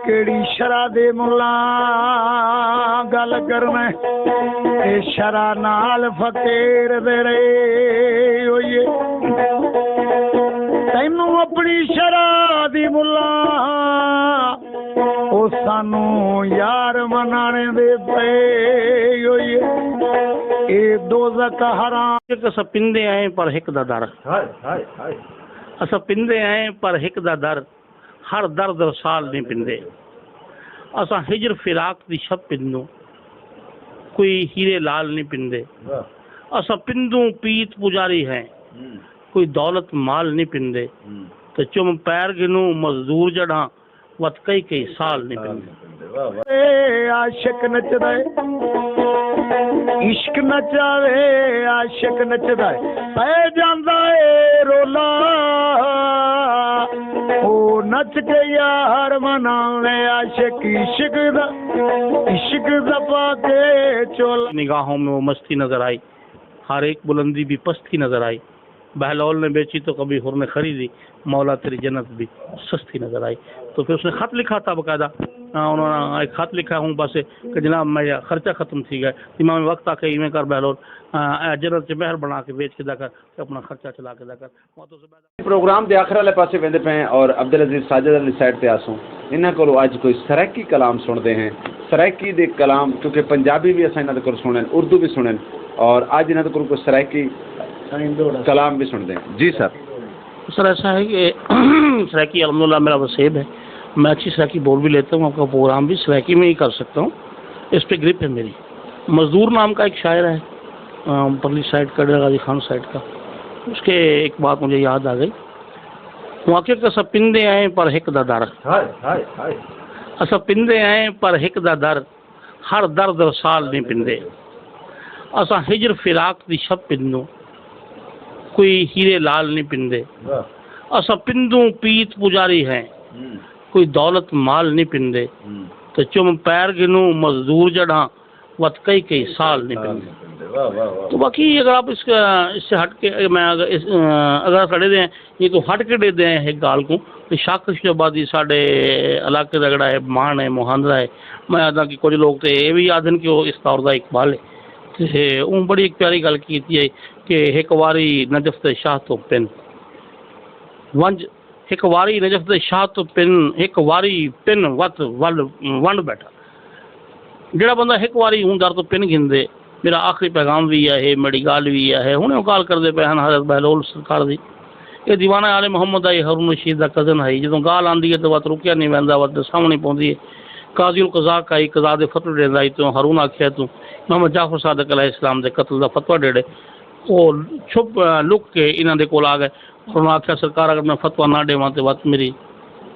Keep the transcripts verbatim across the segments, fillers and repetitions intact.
کیڑی شرع دے ملاں گل کرݨ، اے شرع نال فقیر دے رہے ہوئیے۔ تینوں اپݨی شرع دی ملاں، او سانوں یار منانے دے پئے ہوئیے۔ اے دوزخ حرام۔ اساں پیندے آئے پر ہک دا در۔ ہائے، ہائے، ہائے۔ اساں پیندے آئے پر ہک دا در۔ ہر درد رسال نہیں پیندے۔ اساں ہجر فراق دی شب پیندوں، کوئی ہیرے لال نہیں پیندے۔ واہ۔ اساں پیندوں پیت پجاری ہیں، ہوں۔ کوئی دولت مال نہیں پیندے۔ ہوں۔ تے چم پیر گھنوں مزدور جڑاں، وت کئی کئی سال نہیں پیندے۔ واہ، واہ۔ اے عاشق نچدا ہے، عشق نچاوے، عاشق نچدا ہے، پے جاندا ہے رولا۔ او نچ کے یار مناوے عاشق عشق دا، عشق دا پا کے چولا۔ نگاہوں میں وہ مستی نظر آئی، ہر ایک بلندی بھی پستی نظر آئی۔ بہلول نے بیچی تو کبھی ہر نے خریدی، مولا تیری جنت بھی سستی نظر آئی۔ تو پھر اس نے خط لکھا تھا باقاعدہ، آ، انہوں نے ایک خط لکھا ہوں بس کہ جناب، میرا خرچہ ختم تھی گیا۔ امام وقت آ کے ایویں کر بہلول، آ، اے جنت چ مہر بنا کے بیچ کے دا کر، تے اپنا خرچہ چلا کے دا کر۔ وہاں تو زبیدہ پروگرام دے آخر والے پاسے ویندے پئے ہیں اور عبدالعزیز ساجد والی سائیڈ تے آسوں۔ انہاں کولوں اڄ کوئی سرائیکی کلام سݨدے ہیں۔ سرائیکی دے کلام، کیونکہ پنجابی بھی اساں انہاں دے کول سݨن، اردو بھی سݨن، اور اڄ انہاں دے کول کوئی سرائیکی کلام بھی سݨدے ہیں۔ جی سر۔ سر، ایسا ہے کہ سرائیکی الحمدللہ میرا وسیب ہے، میں اچھی سرائیکی بول بھی لیتا ہوں، آپ کا پروگرام بھی سرائیکی میں ہی کر سکتا ہوں، اس پہ گرپ ہے میری۔ مزدور نام کا ایک شاعر ہے، آ، پرلی سائیڈ کا، ڈیرہ غازی خان سائیڈ کا، اس کے ایک بات مجھے یاد آ گئی۔ ہوں آکھیا کہ اساں پیندے آئے پر ہک دا در۔ ہائے، ہائے، ہائے۔ اساں پیندے آئے پر ہک دا در، ہر درد رسال نہیں پیندے۔ اساں ہجر فراق دی شب پیندوں، کوئی ہیرے لال نہیں پیندے۔ واہ۔ اساں پیندوں پیت پجاری ہیں، ہوں۔ کوئی دولت مال نہیں پیندے۔ ہوں۔ تے چم پیر گھنوں مزدور جڑاں، وت کئی کئی سال نہیں پیندے۔ واہ، واہ، واہ۔ تو باقی اگر آپ اس کا، اس سے ہٹ کے، میں اگر اس، اگر آپ کھڑے دے ہیں، یہ تو ہٹ کے دے دے ہیں ایک گال کو، تو شاہ خرشید آبادی ساڈے علاقے دا جڑا ہے، ماݨ ہے، مہاندرا ہے۔ میں آہداں کہ کجھ لوگ تے اے وی آہدن کہ او اس دور دا اقبال ہے۔ تے اوں بڑی ایک پیاری گل کیتی ہے کہ ہک واری نجف دے شاہ تو پن ونج ہک واری نجف دے شاہ توں پن، ہک واری پن وت ول ونڈ بیٹھا۔ جیڑھا بندہ ہک واری اوں در توں پن گھندے، میرا آخری پیغام وی ایہا ہے، میری ڳالھ وی ایہا ہے۔ ہݨ او ڳالھ کردے پئے ہن حضرت بہلول سرکار دی۔ اے دیوانہ آل محمد آئی، ہارون رشید دا کزن ہئی۔ جدوں ڳالھ آندی ہے تے وت رکیا نہیں ویندا، وت ݙساوݨی پوندی ہے۔ قاضی القضاء کائی، قضا دے فتوی ݙیندا ہئی، توں ہارون آکھیا توں محمد جعفر صادق علیہ السلام دے قتل دا فتوی ݙیڑے۔ او چھپ، لک کے انہاں دے کول آ ڳئے۔ اور انہاں آکھیا، سرکار، اگر میں فتویٰ نہ ݙیواں تے وت میری،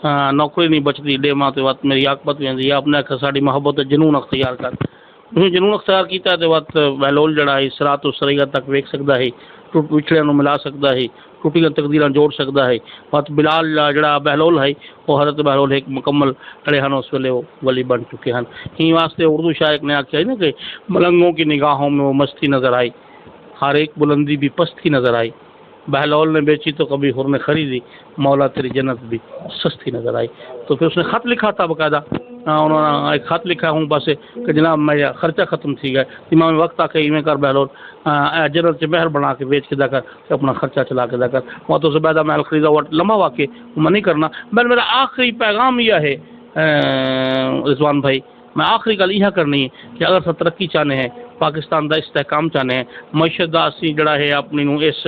آ، نوکری نہیں بچدی، ݙیواں تے وت میری عاقبت ویندی ہے۔ آپ نے آکھیا، ساݙی محبت تے جنون اختیار کر۔ تسیں جنون اختیار کیتا تے وت بہلول جڑا ہے، صراط و سریعت تک ویکھ سڳدا ہے، ٹوٹ وچھڑیاں نوں ملا سڳدا ہے، ٹٹیاں تقدیراں جوڑ سڳدا ہے۔ وت بلال جڑا، جڑا بہلول ہے، او حضرت بہلول ہک مکمل جڑے ہن، اس ویلے او ولی بݨ چکے ہن۔ ایں واسطے اردو شاعر نے آکھیا ہے نا کہ ملنگوں کی نگاہوں میں وہ مستی نظر آئی، ہر ایک بلندی بھی پستی نظر آئی۔ بہلول نے بیچی تو کبھی ہر نے خریدی، مولا تیری جنت بھی سستی نظر آئی۔ تو پھر اس نے خط لکھا تھا باقاعدہ، آ، انہوں نے ایک خط لکھا ہوں بس کہ جناب، میرا خرچہ ختم تھی گیا۔ امام وقت آ کے ایویں کر بہلول، آ، اے جنت چ مہر بنا کے بیچ کے دا کر، تے اپنا خرچہ چلا کے دا کر۔ وہاں تو زبیدہ محل خریدا، وہ لمبا واقعہ میں نہیں کرنا۔ بل میرا آخری پیغام یہ ہے، آ، رضوان بھائی، میں آخری گل ایہا کرنی ہے کہ اگر اساں ترقی چاہنے ہیں، پاکستان دا استحکام چاہنے ہیں، معیشت دا اسی جڑا ہے اپنی نوں اس،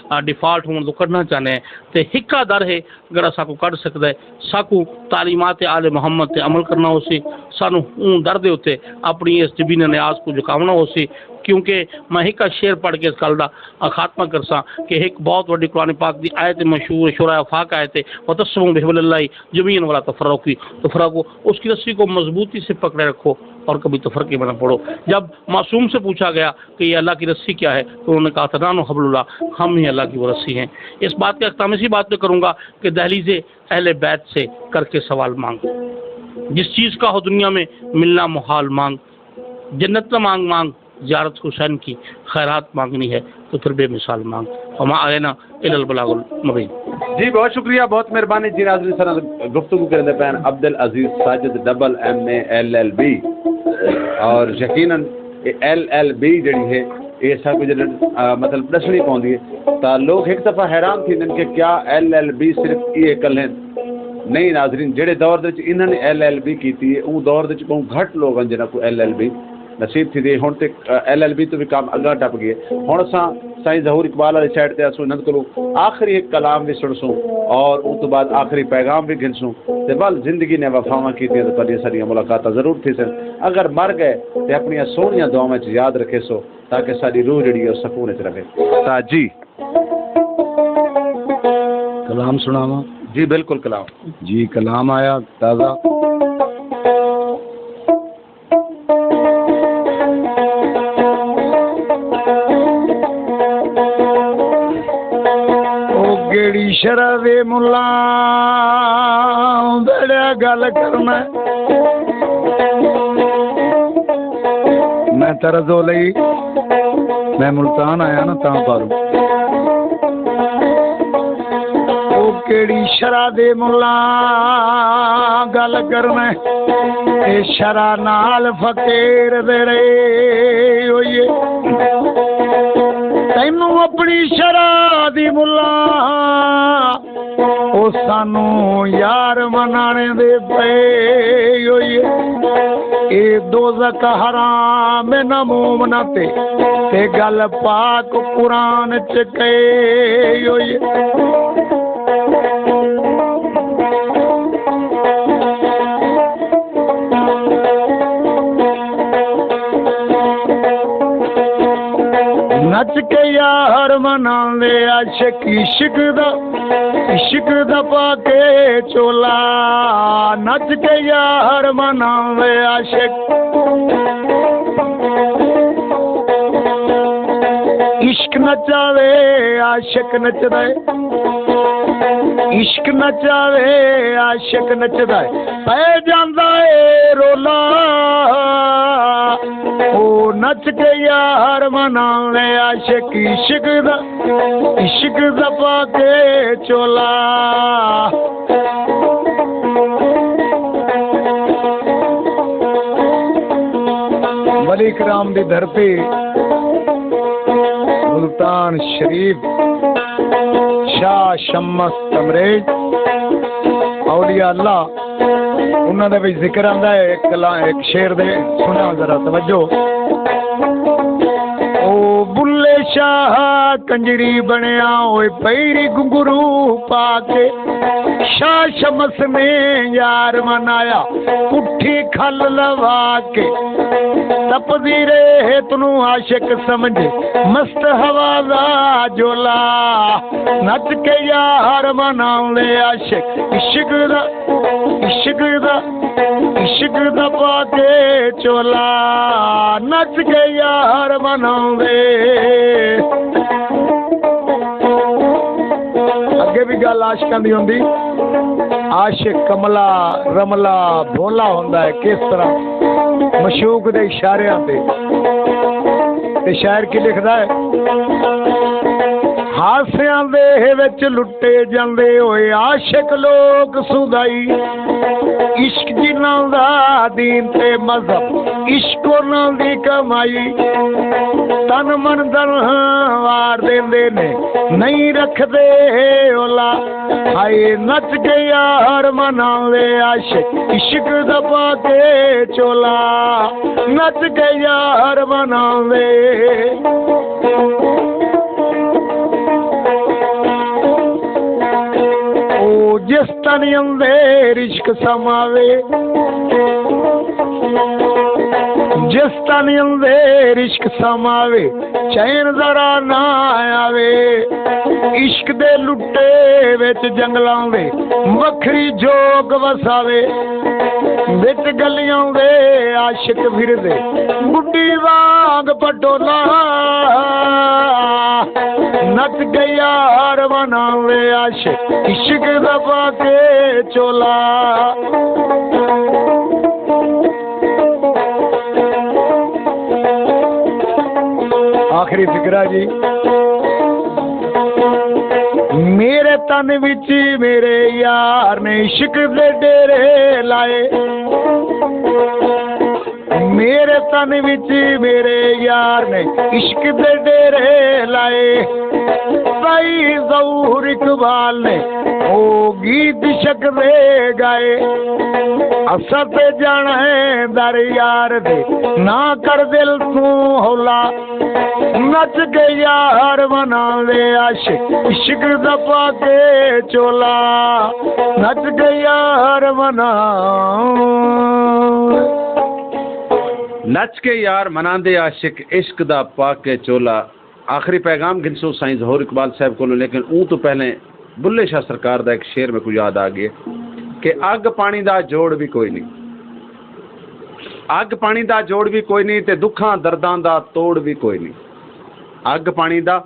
آ، ڈیفالٹ ہوݨ توں کڈھنا چاہنے ہیں، تے ہکا در ہے جڑا ساکوں کڈھ سکدا ہے۔ ساکوں تعلیمات آل محمد تے عمل کرنا ہوسی، سانوں اوں در دے اتے اپنی اس جبین نیاز کوں جھکاوݨا ہوسی، کیونکہ میں ہکا شعر پڑھ کے اس گل دا خاتمہ کرساں کہ ہک بہت وڈی قرآن پاک دی آیت مشہور، شورہ آفاق آیت ہے، "وتعتصموا بحبل اللہ جميعا ولا تفرقوا"، تفرقوا، اس کی رسی کو مضبوطی سے پکڑے رکھو اور کبھی تفرقے میں نہ پڑو۔ جب معصوم سے پوچھا گیا کہ یہ اللہ کی رسی کیا ہے، تو انہوں نے کہا تھا، "نحن حبل اللہ"، ہم ہی اللہ کی وہ رسی ہیں۔ اس بات کا اختتام اسی بات پہ کروں گا کہ دہلیز اہل بیت سے کر کے سوال مانگ، جس چیز کا ہو دنیا میں ملنا محال مانگ، جنت نہ مانگ مانگ، زیارت حسین کی خیرات مانگنی ہے تو پھر بے مثال مانگ۔ وما علینا الا البلاغ المبین۔ جی، بہت شکریہ، بہت مہربانی جی۔ ناظرین، سارے نال گفتگو کریندے پئے ہن عبدالعزیز ساجد، ڈبل ایم اے، ایل ایل بی، اور یقیناً اے ایل ایل بی جڑی ہے، اے سب کجھ جڑا، آ، مطلب ݙسݨی پوندی ہے۔ تاں لوک ہک دفعہ حیران تھیندن کہ کیا ایل ایل بی صرف ایہ کلھے؟ نہیں ناظرین، جڑے دور دے وچ انہاں نے ایل ایل بی کیتی ہے، اوں دور دے وچ ٻہوں گھٹ لوک ہن جنہاں کوں ایل ایل بی نصیب تھیندی ہے۔ ہݨ تے، آ، ایل ایل بی توں وی کم اڳاں ٹپ ڳئے۔ ہݨ اساں سائیں ظہور اقبال والی سائیڈ تے اسوں، انہاں کولوں آخری ہک کلام وی سݨسوں اور اوں توں بعد آخری پیغام وی گھنسوں۔ تے ول زندگی نے وفاواں کیتیاں تے تہاݙیاں ساݙیاں ملاقاتاں ضرور تھیسن۔ اگر مر ڳئے تے اپݨیاں سوہݨیاں دعاواں وچ یاد رکھیسو تاکہ ساݙی روح جڑی ہے او سکون وچ رہے۔ تاں جی۔ کلام سݨاواں؟ جی بالکل کلام۔ جی کلام آیا تازہ۔ او کیڑھی شرع دے ملا بڑا گل کرنا۔ میں طرز او لئی، میں ملتان آیا نا تاں پاروں۔ او کیڑھی شرع دے ملا گل کرنا، اے شرع نال فقیر دے رہے ہوئے۔ تینوں اپݨی شرع دی ملا او سانوں یار منانے دے پئے ہوئے۔ اے دوزخ حرام ہے نہ مومناں تے، تے گل پاک قرآن چ کہے ہوئے۔ نچ کے یار مناندے عاشق عشق دا، عشق دا پا کے چولا۔ نچ کے یار مناندے عاشق، عشق نچاوے عاشق نچدا ہے، عشق نچاوے عاشق نچدا ہے، پے جاندا ہے رولا۔ او نچ کے یار مناوے عاشق عشق دا، عشق دا پا کے چولا۔ ولی کرام دی دھرتی ملتان شریف، شاہ شمس تمریز، اولیاء اللہ، انہاں دا وی ذکر آندا ہے۔ ایک کلا-، ایک شعر دے سنیا ذرا توجہ۔ او بلے شاہ کنجری بنیا ہوئے پیری گھنگرو پا کے، شاہ شمس نے یار منایا پٹھی کھل لوا کے۔ تپدی ریت نوں عاشق سمجھے مست ہوا دا جولا، نچ کے یار مناوندے عاشق عشق دا، عشق دا، عشق دا پا کے چولا، نچ کے یار مناوندے۔ اڳے وی ڳالھ عاشقاں دی ہوندی، عاشق کملا، رملا، بھولا ہوندا ہے، کس طرح معشوق دے اشاریاں تے۔ تے شاعر کی لکھدا ہے؟ ہاسیاں دے وچ لٹے جاندے ہوئے عاشق لوک سودائی، عشق جنہاں دا دین تے مذہب، عشق انہاں دی کمائی، تن من دن وار دیندے نے، نہیں رکھدے اولا۔ ہائے نچ کے یار مناوے عاشق، عشق دا پا کے چولا، نچ کے یار مناوے۔ او جس تن اندر عشق سماوے، جس تن اندر عشق سماوے، چین ذرا نہ آوے۔ عشق دے لٹے وچ جنگلاں دے وکھری جھوک وساوے۔ وچ گلیاں دے عاشق پھردے گڈی وانگ پٹولا۔ نچ کے یار مناوے عاشق عشق دا پا کے چولا۔ آخری فقرہ جی۔ میرے تن وچ میرے یار نے عشق دے ڈیرے لائے۔ میرے تن وچ میرے یار نے عشق دے ڈیرے لائے۔ سائی ظہور اقبال نے او گیت عشق دے گائے۔ اساں تے جانا ہے در یار دے، نہ کر دل توں ہولا۔ نچ کے یار منا دے عاشق، عشق دا پا کے چولا۔ نچ کے یار منا۔ نچ کے یار مناندے عاشق، عشق دا پا کے چولا۔ آخری پیغام گھنسوں سائیں ظہور اقبال صاحب کولوں، لیکن اوں توں پہلے بلے شاہ سرکار دا ایک شعر میکوں یاد آ گئے کہ اگ پانی دا جوڑ بھی کوئی نہیں، اگ پانی دا جوڑ بھی کوئی نہیں تے دکھاں درداں دا توڑ بھی کوئی نہیں۔ اگ پانی دا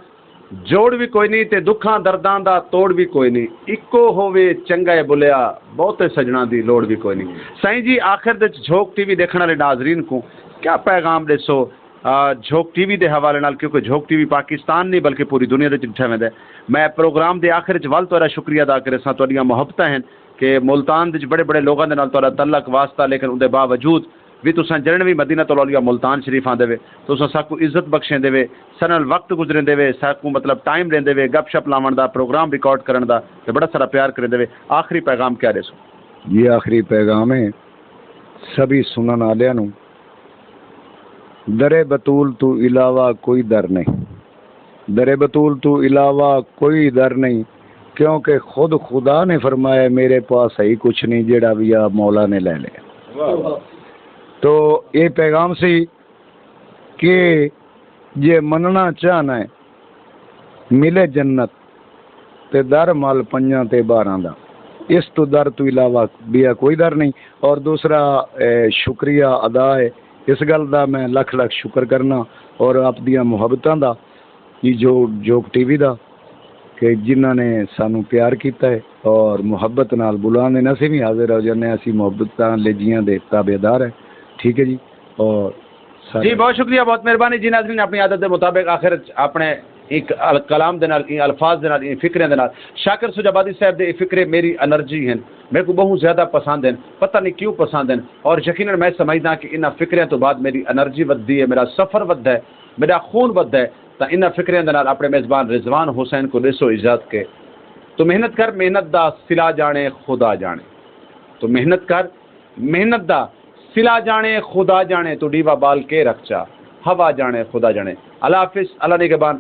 جوڑ بھی کوئی نہیں تے دکھاں درداں دا توڑ بھی کوئی نہیں۔ اکو ہووے چنگا ہے بلیا، بہتے سجناں دی لوڑ بھی کوئی نہیں۔ سائیں جی، آخر دے وچ جھوک ٹی وی ݙیکھݨ والے ناظرین کوں کیا پیغام ݙیسو؟ آ، جھوک ٹی وی دے حوالے نال، کیونکہ جھوک ٹی وی پاکستان نہیں بلکہ پوری دنیا دے وچ ݙٹھا ویندا ہے۔ میں پروگرام دے آخر وچ ول تہاݙا شکریہ ادا کریساں، تہاݙیاں محبتاں ہن کہ ملتان دے وچ بڑے بڑے لوگاں دے نال تہاݙا تعلق واسطہ، لیکن اوندے باوجود وی تساں جݙݨ وی مدینۃ الاولیاء ملتان شریف آندے وے، تساں ساکوں عزت بخشیندے وے، ساݙے نال وقت گزریندے وے، ساکوں مطلب ٹائم ݙیندے وے، گپ شپ لاوݨ دا، پروگرام ریکارڈ کرݨ دا، تے بڑا سارا پیار کریندے وے۔ آخری پیغام کیا ݙیسو؟ یہ آخری پیغام ہے سبھی سنن آلیاں نوں۔ در بتول تو علاوہ کوئی در نہیں۔ در بتول تو علاوہ کوئی در نہیں، کیونکہ خود خدا نے فرمایا، میرے پاس ہے ہی کچھ نہیں، جیڑا بھی آ مولا نے لے لیا۔ تو یہ پیغام سی کہ جے مننا چاہنا ہے، ملے جنت تے در مل پنجاں تے ٻارہاں دا، اس تو در تو علاوہ ٻیا کوئی در نہیں۔ اور دوسرا، اے، شکریہ ادا ہے اس گل دا، میں لکھ لکھ شکر کرنا اور آپ دیاں محبتاں دا، یہ جو جھوک ٹی وی دا کہ جنہاں نے سانوں پیار کیتا ہے اور محبت نال بلاندے نے، اسی بھی حاضر ہو جانے ہیں، اسی محبتاں لے جیاں دے تابعدار ہیں۔ ٹھیک ہے جی۔ اور سارے جی، بہت شکریہ، بہت مہربانی جی۔ ناظرین، اپنی عادت دے مطابق آخر وچ اپنے ایک ال-، کلام دے نال، این الفاظ دے نال، این فقرے دے نال، شاکر سجابادی صاحب دے اے فقرے میری انرجی ہن، میرے کو بہت زیادہ پسند ہن، پتہ نہیں کیوں پسند ہن، اور یقیناً میں سمجھدا کہ انہاں فقریاں تو بعد میری انرجی ودھدی ہے، میرا سفر ودھدا ہے، میرا خون ودھدا ہے۔ تاں انہاں فقریاں دے نال اپنے میزبان رضوان حسین کو ݙیسو اجازت کے۔ تو محنت کر، محنت دا صلہ جاݨے خدا جاݨے۔ تو محنت کر، محنت دا صلہ جاݨے خدا جاݨے، تو ݙیوا ٻال کے رکھ چا، ہوا جاݨے خدا جاݨے۔ اللہ حافظ، اللہ نگہبان۔